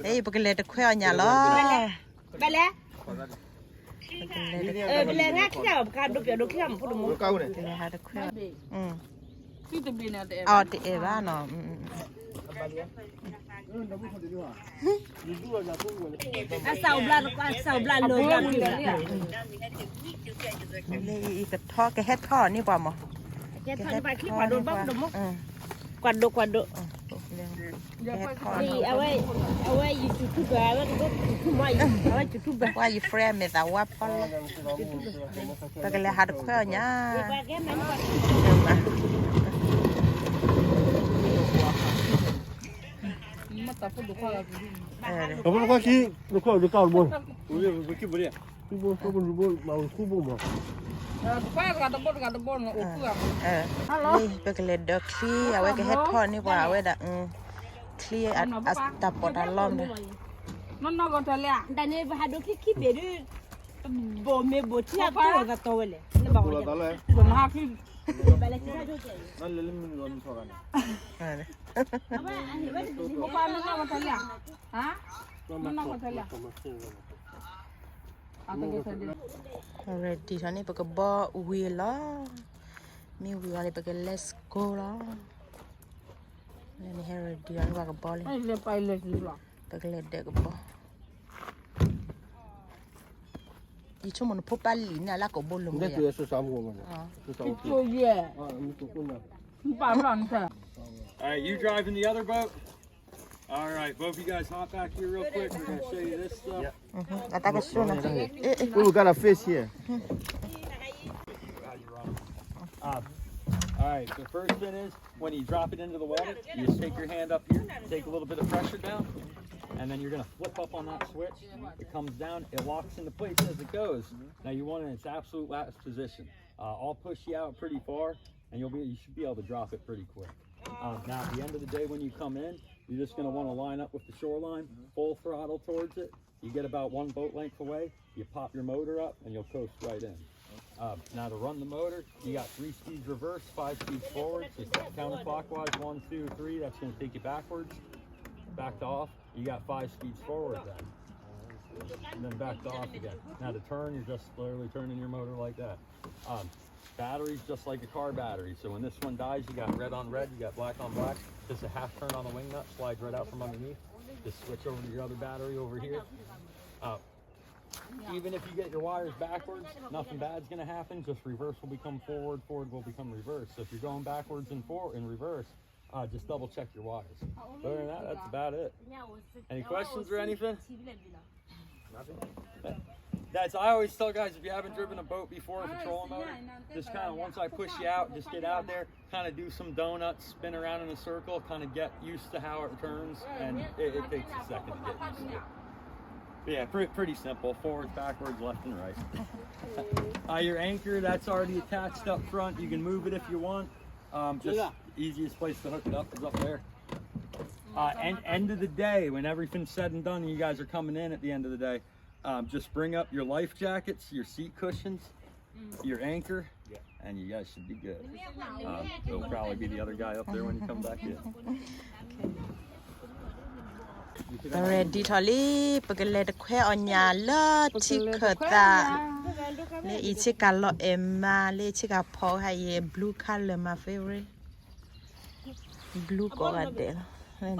အံၤ ပကလဲၤတခွဲအီၣ်ညၣ်လီၤ. ဘၣ်လဲၣ်, ဘၣ်လဲၣ်, ငါခံဂၤဘၣ် ပကဒိးပျီဒိးခံဂၤမ့ၢ်ဖိတမူ, ပကလဲၤဟးတခွဲ, အီၣ်တအဲၣ်ဘၣ်နီၤ. အစၢ်ဘျါ, အစၢ်ဘျါလၢယၤ, လၢအံၤကထီၣ် ကဟဲထီၣ်န့ၢ်ပှၤမး, ကဟဲထီၣ်န့ၢ်ပှၤ, ကွၢ်ဒိၣ်ကွၢ်ဒိၣ်, အဝဲ YouTuber, အဝဲ YouTuber, အဝဲ YouTuber, ဝါ ယ friend မ့ၢ်သးဝါဖီလီၤ, ပကလဲၤဟးတခွဲအီၣ်ညၣ်. အဖိတခွါခံ, တခွါတကၢ်တဘိ, တဘိတဘိမး, ပကလဲၤဒၢးချံ, အဝဲကဟဲထီၣ်န့ၢ်ပှၤ အဝဲဒၣ်, ချံ, တၢ်ပီးတၢ်လီမး, တၢ်န့ၣ် ပဟးဒိးခံခံဘ့ၣ်ဒုး, ဘိၣ်မ့ၢ်ဘိၣ်ထံအတီၢ်လီၤသးတီဝဲလဲၣ်, ဘၣ်လဲၣ်, ready ထီၣ်န့ၣ် ပကဘီဝံၤလီၤ, မ့ၢ်ဝံၤအီၤန့ၣ် ပက let's go လီၤ. န့ၣ်ဟဲ ready ထီၣ်န့ၣ် ပှၤကဘီလံ, ပကလဲၤဒၢးကဘီ. ယဆိကမိၣ်နဖိပၢ်လံၤန့ၣ် လၢကိာ်ဘိလိၤမး, ပၢ်ဘျီန့ၣ်. All right, you driving the other boat? All right, both of you guys hop back here real quick. We're gonna show you this stuff. အတၢ်ကဆူၣ်နၤ. We got a fish here. Um, all right, the first thing is, when you drop it into the water, you just take your hand up here, take a little bit of pressure down, and then you're gonna flip up on that switch. It comes down, it locks into place as it goes. Now you want it in its absolute last position. Uh, I'll push you out pretty far, and you'll be, you should be able to drop it pretty quick. Um, now at the end of the day, when you come in, you're just gonna wanna line up with the shoreline, full throttle towards it. You get about one boat length away, you pop your motor up, and you'll coast right in. Uh, now to run the motor, you got three speeds reverse, five speeds forward. So counterclockwise, one, two, three. That's gonna take you backwards. Back to off. You got five speeds forward then. And then back to off again. Now to turn, you're just literally turning your motor like that. Um, batteries just like a car battery. So when this one dies, you got red on red, you got black on black. Just a half turn on the wing nut, slides right out from underneath. Just switch over to your other battery over here. Uh, even if you get your wires backwards, nothing bad's gonna happen. Just reverse will become forward, forward will become reverse. So if you're going backwards and forward and reverse, uh, just double check your wires. Other than that, that's about it. Any questions or anything? That's, I always tell guys, if you haven't driven a boat before with a trolling motor, just kind of, once I push you out, just get out there, kind of do some donuts, spin around in a circle, kind of get used to how it turns, and it, it takes a second to get used to it. But yeah, pretty, pretty simple. Forwards, backwards, left and right. Uh, your anchor, that's already attached up front. You can move it if you want. Um, just the easiest place to hook it up is up there. Uh, and end of the day, when everything's said and done, and you guys are coming in at the end of the day, um, just bring up your life jackets, your seat cushions, your anchor, and you guys should be good. Um, it'll probably be the other guy up there when you come back in. ပ ready ထီၣ်လံ, ပကလဲၤတခွဲအီၣ်ညၣ်လၢထံခၢၣ်သး, လၢအံၤဆ့ကၤလီၤအဲၣ်မး, လၢဆ့ကၤဖီဟဲယဲ blue color my favorite, blue ကိးဂၤဒဲးလီၤ.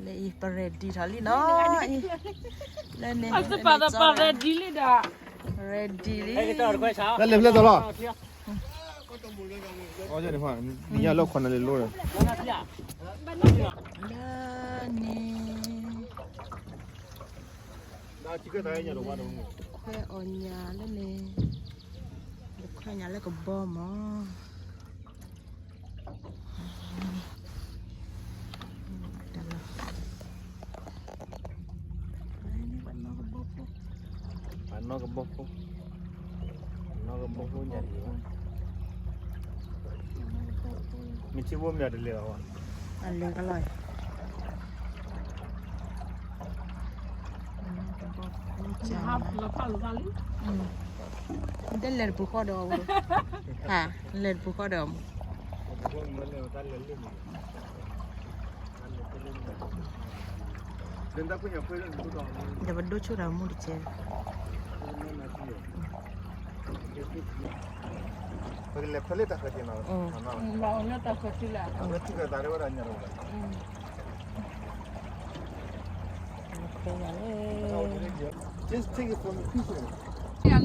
လၢအံၤပ ready ထီၣ်လံနီၤ, လၢန့ၣ် ready လံဒီး ready လံ, လၢလဲၤဖျဲၣ်သီလီၤ. နံၤညါလၢခီၣ်နၤလၢလိၤဒီး, လၢန့ၣ် ခွဲအီၣ်ညၣ်လၢန့ၣ်, ခွဲညၣ်လၢကဘီမး. အနီၢ်ကဘီဖိ, အနီၢ်ကဘီဖိညါ, မ့ၢ်ထံဘိမ့ၢ်အတလဲၤဘၣ်, အလဲၤကလီၤ, တလဲၤတပူၤဃီဒီး, ဟါ, လဲၤတပူၤဃီဒီး မ့ၢ် တၢ်လဲၤလၢန့ၣ်, တၢ်လဲၤလၢန့ၣ်, ဒီးပဒိဆိတၢ်မူတကဲး, ပကလဲၤခွဲလၢတၢ်ဃၢၤတ့ၢ်နီၤ, လၢထံကသးရဲဝဲဒၣ်ညါလီၤ,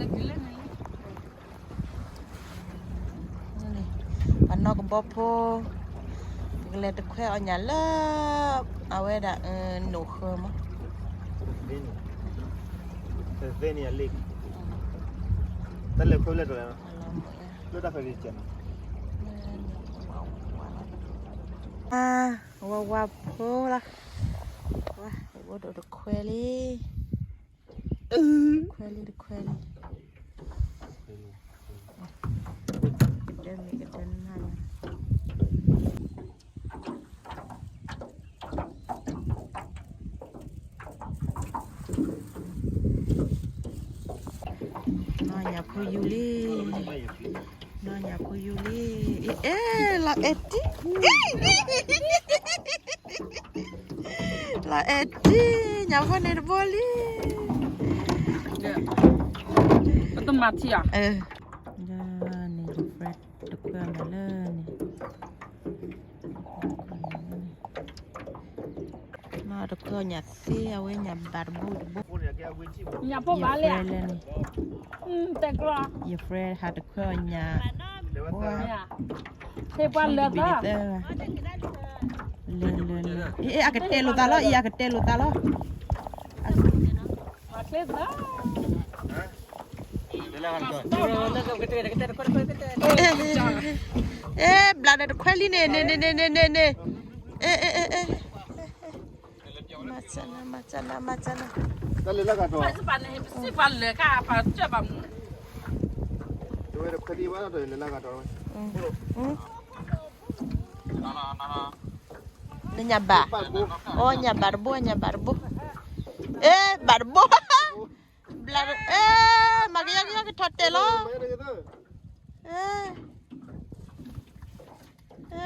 ခွဲလၢ ပှၤနီၢ်ကဘီဖိ, ပကလဲၤတခွဲအီၣ်ညၣ်လၢ အဝဲဒၣ် နိၣ်ဃၢၤမး, သ့န့ၣ်အလ့ၣ်, တၢ်လဲၤခွဲလၢတၢ်လဲၤ, လၢတၢ်ဃၢၤတ့ၢ်နီၤ, ဝါဝါဖိလီၤ, ဝဲအိၣ်ဒီးတခွဲလံ ခွဲလံတခွဲလံ, ကတၢၢ်မ့ၢ်ကတၢၢ်နၢ်လီၤ, နီၢ်ညၣ်ဖိယူၤလံ, နီၢ်ညၣ်ဖိယူၤလံ, အ့ လီၤအဲၣ်တံၢ် လီၤအဲၣ်တံၢ် ညၣ်ဖိန့ၣ်တဘိလံ, ပတမၤထံၣ်ဧါ, န့ၣ် တခွဲအီၣ်ညၣ်လၢန့ၣ်, နီၢ်တခွဲအီၣ်ညၣ်သ့ အဝဲညၣ်ဘၣ်တဘိတဘိ, ညၣ်ဖိဘၣ်လဲၣ်, ယ friend ဟးတခွဲအီၣ်ညၣ်, ဟ့ၣ်ပှၤလၢာ်သၢ, လၢာ်လၢာ်လၢာ်, အကတဲလိာ်သးလီၤ အံၤအကတဲလိာ်သးလီၤ, အဲ ဘျးဒီးတခွဲလံန့ၣ် န့ၣ် န့ၣ် န့ၣ် န့ၣ်, အဲ မၤစၢၤနၤ မၤစၢၤနၤ မၤစၢၤနၤ, တၢ်လဲၤလၢကတီၤ, လၢညၣ်ဘၣ်, အိ ညၣ်ဘၣ်တဘိ ညၣ်ဘၣ်တဘိ, အဲ ဘၣ်တဘိ, ဘျး, အဲ မၤကယီကယီကထီၣ်တဲာ်လီၤ, အဲ အဲ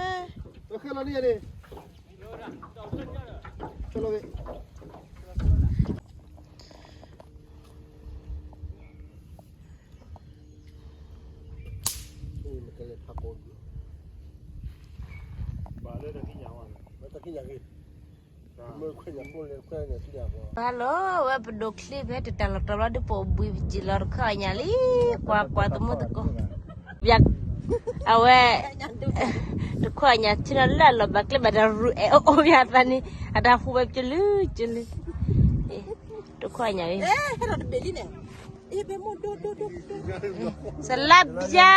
ဘၣ်လီၤ ဝဲပဒိးချ့ဖဲတတၢ်လီၢ်တတီၤဘျီ ဒ်ပအိၣ်ဘှံးပစံးလီၤတခွဲအီၣ်ညၣ်လံ, ကွၢ်ကွၢ်သမူသကိး, အဝဲ တခွဲအီၣ်ညၣ်ထံလီၤလၢအလီၢ်ဘၣ်ကျဲဘၣ်တၢ်ရူးအဲၣ်အိၣ်အိၣ်ဘၣ်သးန့ၣ် အတၢ်ဟူဝဲပကလုာ်ကလုာ်, တခွဲအီၣ်ညၣ်လံ စလါဘျါ,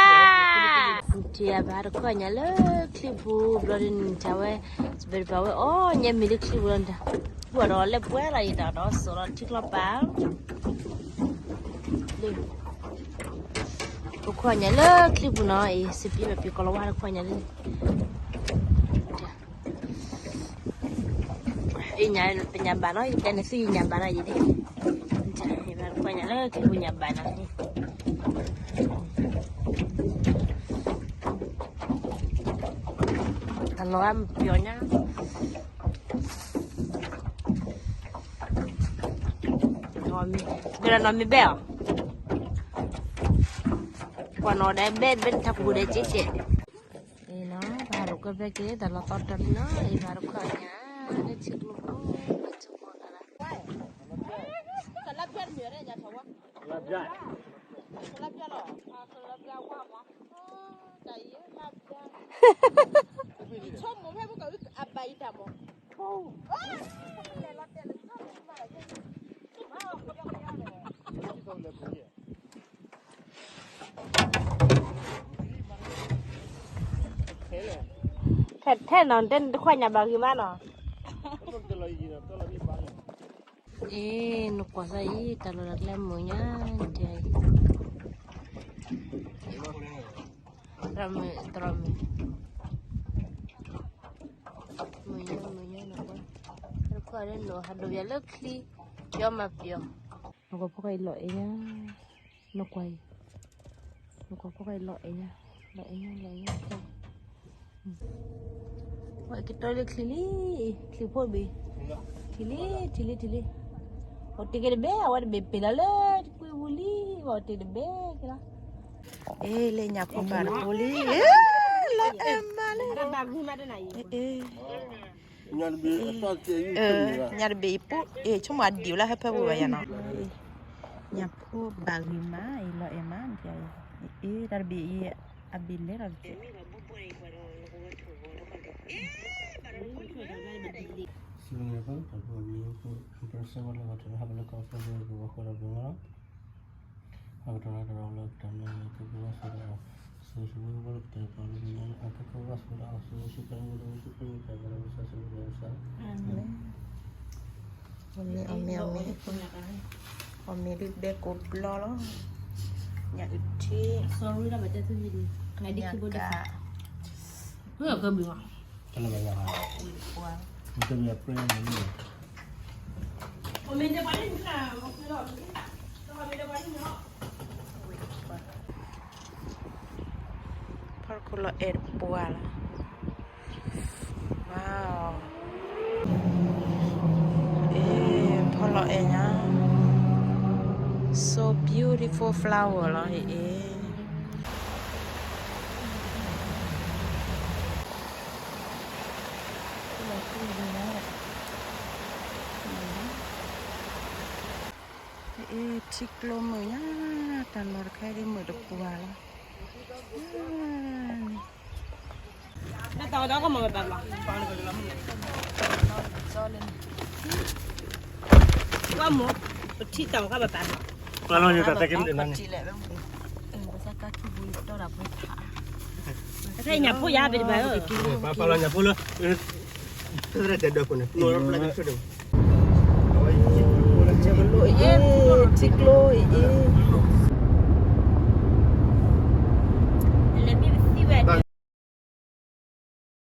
ထံၣ်ဘၣ်တခွဲညၣ်လၢချံပူၤဘျီဒ်န့ၣ် တၢ်ဝဲ စပယ်တပာ်ဝဲအီၣ်ညၣ်မ့ၢ်လၢချံပူၤလီၤတၢ်, ပှၤဒီးလဲၤပှဲၤလီၤယတၢ်ဒီးစိာ်လီၤထံချီပာ်, တခွဲညၣ်လၢချံပူၤနီၤအံၤ စပံးဘၣ်ပှၤကီၢ်လီၤဝါတခွဲညၣ်လၢ အံၤညၣ် ပညၣ်ဘၣ်နီၤ ယတဲန့ၣ်သုယညၣ်ဘၣ်နီၤယဒၣ်, ယဘၣ်တခွဲညၣ်လၢချံပူၤညၣ်ဘၣ်နီၤ, တၢ်လီၤဂာ်မပျီညါ, ဘဲလီၤနီၤမ့ၢ်ဘဲအီၤ, ကွၢ်နီၤဒဲးဘဲဘဲနထးပူၤဒဲးကဲကဲ, အံၤနီၤ ပဟးရူၢ်ကၢဖဲက့ၤ တၢ်လီၤသီတၢ်မံနီၤ အံၤပဟးရူၢ်ကၢညၣ် လၢထံကျိဖိ လၢထံကျိတၢ်လီၤ ထဲထဲနီၤ တဲနတခွဲညၣ်ဘၣ်ဂ့ၤမးနီၤ, အ့ နကွၢ်စၢ်အံၤ တၢ်လီၢ်တၢ်ကျဲမုာ်ညါ တဲအံၤ, တြီမုာ် တြီမုာ်, မုာ်ညါ မုာ်ညါနီၤ, တခွဲလၢနီၤ ဟးဒိးယၤလၢချံ, ပျီမးပျီ, နကွၢ်ဖိၣ်ဃဲအံၤလီၤအဲၣ်ညါ, နကွၢ်အံၤ, နကွၢ်ဖိၣ်ဃဲအံၤလီၤအဲၣ်ညါ, လီၤအဲၣ်ညါ လီၤအဲၣ်ညါ, ဝဲကတီလၢချံလံ, ချံဖိတဘ့ၣ်, ချံလံ ထံလံ ထံလံ, အိၣ်တ့ၢ်က့ၤတဘ့ၣ် အဝဲတဘ့ၣ်ပ့ၤလီၤလၢတကွံပူၤလံ, အိၣ်တ့ၢ်တဘ့ၣ်က့ၤလီၤ. အ့ လၢညၣ်ဖိဘၣ်တဖိလံ, လီၤအဲၣ်မးလၢ, အ့ ညၣ်တဘ့ၣ်အံၤပူၤ အ့ ဆိကမိၣ်အဒံးဝဲလၢဟၢဖၢပူၤဘၣ်ယၤနီၤ, ညၣ်ဖိဘၣ်ဂ့ၤမးအံၤ လီၤအဲၣ်မး, အ့ တၢ်တဘ့ၣ်အံၤ အဘ့ၣ်လဲၤလီၤတက့ၢ်. စံးဘျုးနၤ ပှၤမံၤဖိ ပဆၢဝဲလၢကထီၣ်ဟးဘၣ်လၢကီၢ်ပူၤ ကဝီၤဃီဒီးဘျုးလီၤ. ဟးကတီၢ်လၢတရီလၢကတၢၢ်န့ၣ် ကကဝဲၢ်ဆိဒီး ဆိဆိဝဲလၢကတၢၢ်ပှၤလၢကညီန့ၣ် အကကဝဲၢ်ဆိဒီး ဆိဆိကရၢဝဲလၢဝဲဆိကရၢဝဲတၢ်ဘၣ်လၢဝဲစၢ်ဆိကရၢဝဲစၢ် အီၣ်မ့ၤ အီၣ်မ့ၤ အီၣ်မ့ၤ အီၣ်မ့ၤဒ်ဘဲကိးဘျီလီၤ. ညၣ်အုၣ်ထံ ညၣ်ကး တၢ်လၢမညါ ဝံၤပှၤ မ့� ဖီခိၣ်လီၤအဲၣ်တပှၤလီၤ. Wow. အ့ ဖီလီၤအဲၣ်ညါ so beautiful flower လီၤ အ့ အ့ ထံကျိမုာ်ညါ တၢ်လီၢ်တခါဒ်မုာ်တပှၤလီၤ. ပထံၣ်တၢ်ကဘၣ်ပာ်လီၤ. ပှၤလီၤညါတၢ်တက့ၢ်မ့ၢ်တနၤန့ၣ် တၢ်ညၣ်ဖိယါဘ့ၣ်တဘၣ်ဧၢ, ပှၤလီၤညၣ်ဖိလၢ တၢ်ဒၢးခိၣ်န့ၣ် အ့ ထံကျိအံၤ